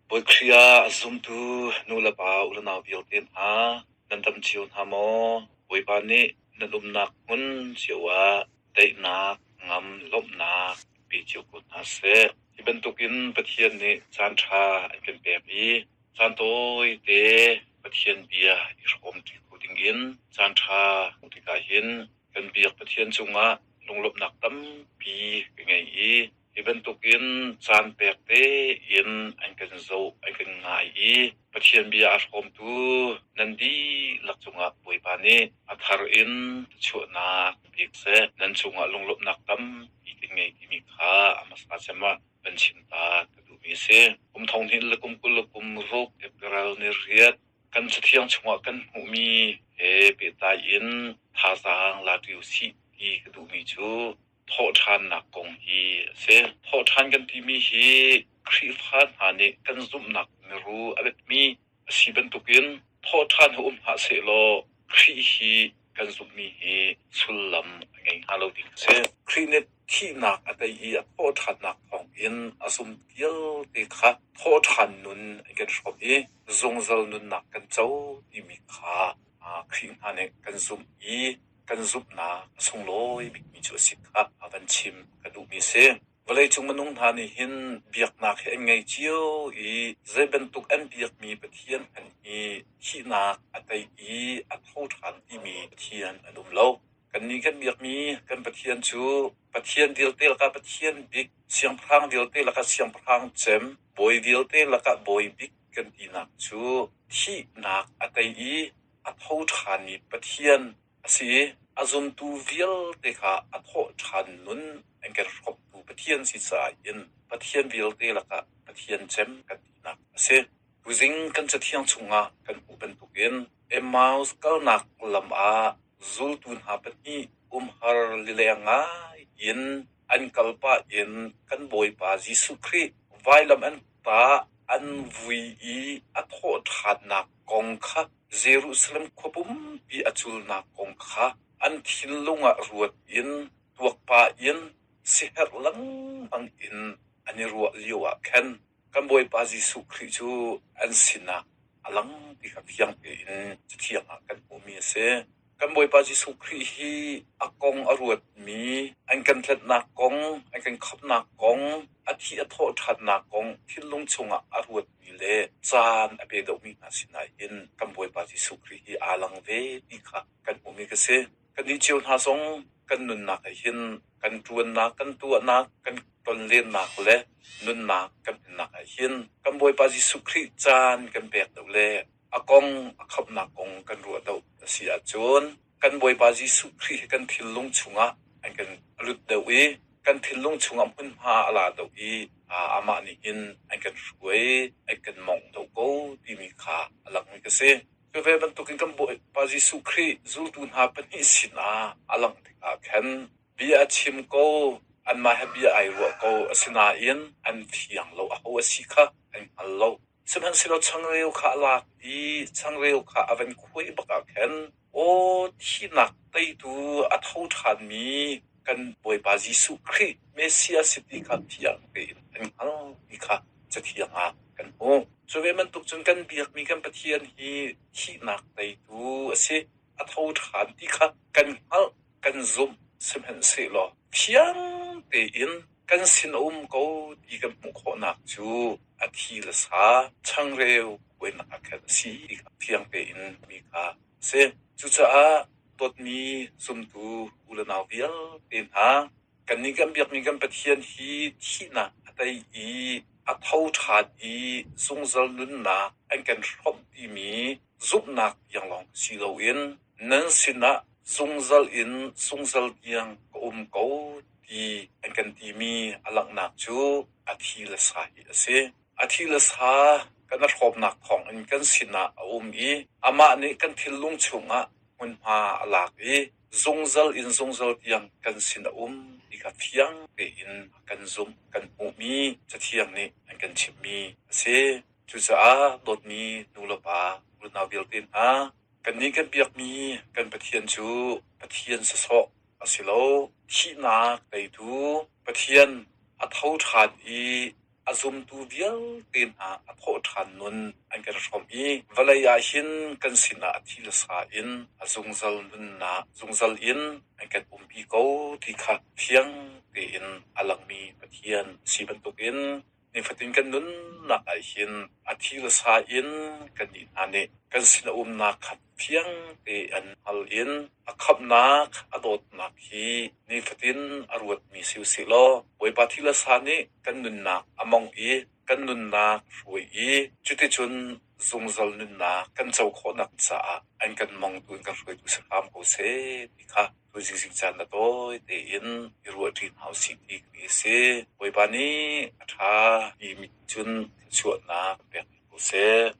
Bawi Khrih ah a zumtu nu le pa u le nau vialte hna, nan dam cio hna maw? Bawipa nih nan umnak hmun cio ah daihnak, ngam, lawmhnak pe cio ko hna seh. Hi bantukin Pathian nih caanṭha an kan pek i caan tawite Pathian bia i hrawmṭi kho dingin caanṭha hmuh tikah hin kan biak Pathian cungah lunglawmhnak tampi ka ngei i Hi bantukin caan pek tein an kan zoh, an kan ngai i Pathian bia a hrawmtu nan dihlak cungah Bawipa nih a thar in thluachuahnak pek seh. Nan cungah lunglawmhnak tampi kan ngei timi kha a hmasa cem ah van chim ta ka duhmi a si. Kum thong hnih le kum 20 le kum ruk April ni riat kan Cathiang chungah kan hmuhmi he pehtlai in thazaang la ṭi usih ti ka duhmi cu thawhṭhannak kong hi a si. Thawhṭhan kan timi hi Khrihfa hna nih kan zumhnak miru a biapimi a si bantukin thawhṭhan hi um hlah sehlaw Khrih hi kan zumhmi hi sullam a ngei hnga lo ding a si. Khrih nih thihnak a tei i a thawhṭhannak thawngin a zum vialte kha thawhṭhan nun an kan hrawmh i zungzal nunnak kan co timi kha Khrih hna nih kan zumh i kan zumhnak a sunglawi bikmi cu a si kha a van chim ka duhmi a si. Vawleicung minung hna nih hin biaknak hi an ngei cio i zei bantuk an biakmi Pathian hmanh hi thihnak a tei i a tho ṭhan timi Pathian an um lo. Kannih kan biakmi kan Pathian cu Pathian vialte lakah Pathian bik, siangpahrang vialte lakah siangpahrang cem, bawi vialte lakah bawi bik kan tinak cu thihnak a tei i a tho ṭhanmi Pathian a si i a zumtu vialte kha a thawh ṭhan nun an kan hrawmtu Pathian si caah hin Pathian vialte lakah Pathian cem kan tinak a si. Tuzing kan Cathiang chungah kan hmuh bantukin Emmaus kalnak lam ah zultu hna pahnih umhar lileng ngai in an kal pah in kan Bawipa Jesuh Khrih vailam an tah an vui i a thawh ṭhannak kong kha Jerusalem khua pumpi a culnak kong kha an thinlung ah ruat in tuak pah in siaherh lengmang in an i ruah lio ah khan kan Bawipa Jesuh Khrih cu an sinah a lang ti kha fiang tein Cathiang ah kan hmuhmi a si. Kan Bawipa Jesuh Khrih hi a kong a ruatmi, an kan tlanhnak kong, an kan khamhnak kong, a thih a thawh ṭhannak kong thinlung chungah a ruatmi le caan a pe deuhmi hna sinah hin kan Bawipa Jesuh Khrih hi aa lang ve ti kha kan hmuhmi ka si. Kannih cio hna zong kan nunnak ah hin kan ṭuannak, kan tuahnak, kan tonlennak le nunnak kan hmannak ah hin kan Bawipa Jesuh Khrih caan kan pek deuh le a kong a khamhnak kong kan ruah deuh a si ahcun kan Bawipa Jesuh Khrih hi kan thinlung chungah an kan lut deuh i kan thinlung chungah hmunhma a la deuh i amah nih hin an kan hruai, an kan mawngh deuh ko timi kha a langmi ka si. Cu ve bantukin kan Bawipa Jesuh Khrih zultu hna pahnih sinah a langh tikah khan bia a chim ko, anmah he bia ai ruah ko, asinain an fiang lo, aho a si kha an hngal lo. Sihmanhsehlaw changreu kha a lak i changreu kha a van khuai bak ah khan, aw thihnak teitu a tho ṭhanmi kan Bawipa Jesuh Khrih Messiah si ti kha fiang tein an hngal ti kha Cathiang ah kan hmuh. Cu ve bantuk cun kan biakmi kan Pathian hi thihnak teitu a si, a tho ṭhan ti kha kan hngalh, kan zumh. Sihmanhsehlaw fiang tein kan sin a um ko ti kan hmuh khawhnak cu a thi le sa changreu kuainak ah khan a si ti kha fiang tein mi kha a si. Cucaah dawtmi zumtu u le nau vialte hna, kannih kan biakmi kan Pathian hi thihnak a tei i a tho ṭhan i zungzal nunnak an kan hrawmh timi zumhnak tiang lawng si loin nan sinah zungzal in zungzal tiang ka um ko ti an kan timi a langhnak cu a thi le sa hi a si. A thi le sa kan i hrawmnak thawngin kan sinah a um i amah nih kan thinlung chungah hmunhma a lak i zungzal in zungzal tiang kan sin a um ti kha fiang tein kan zumh, kan hmuhmi Cathiang nih an kan chimhmi a si. Cucaah dawtmi nulepa, unau vialte hna, kannih kan biakmi kan Pathian cu Pathian sawsawh a si lo. Thihnak teitu Pathian a tho ṭhan i. A zumtu vialte hna a thawhṭhan nun an kan hrawmh i vawlei ah hin kan sinah a thi le sa in a zungzal nunnak zungzal in an kan umpi ko ti kha fiang tein a langmi Pathian a si bantukin nifatin kan nunnak ah hin a thi le sa in kannih hna nih kan sin a umnak kha fiang tein hngal in a khamhnak a dawtnak hi nifatin a ruatmi si usih law Bawipa thi le sa nih kan nunnak a mawngh i kan nunnak hruai i cuticun zungzal nunnak kan co khawhnak caah an kan mongtu in kan hruaitu si hram ko seh ti kha tuzing zing caan na tawi tein i ruahṭi hna usih ti ka si. Bawipa nih a ṭha mi mit cun thluachuahnak pek ko seh.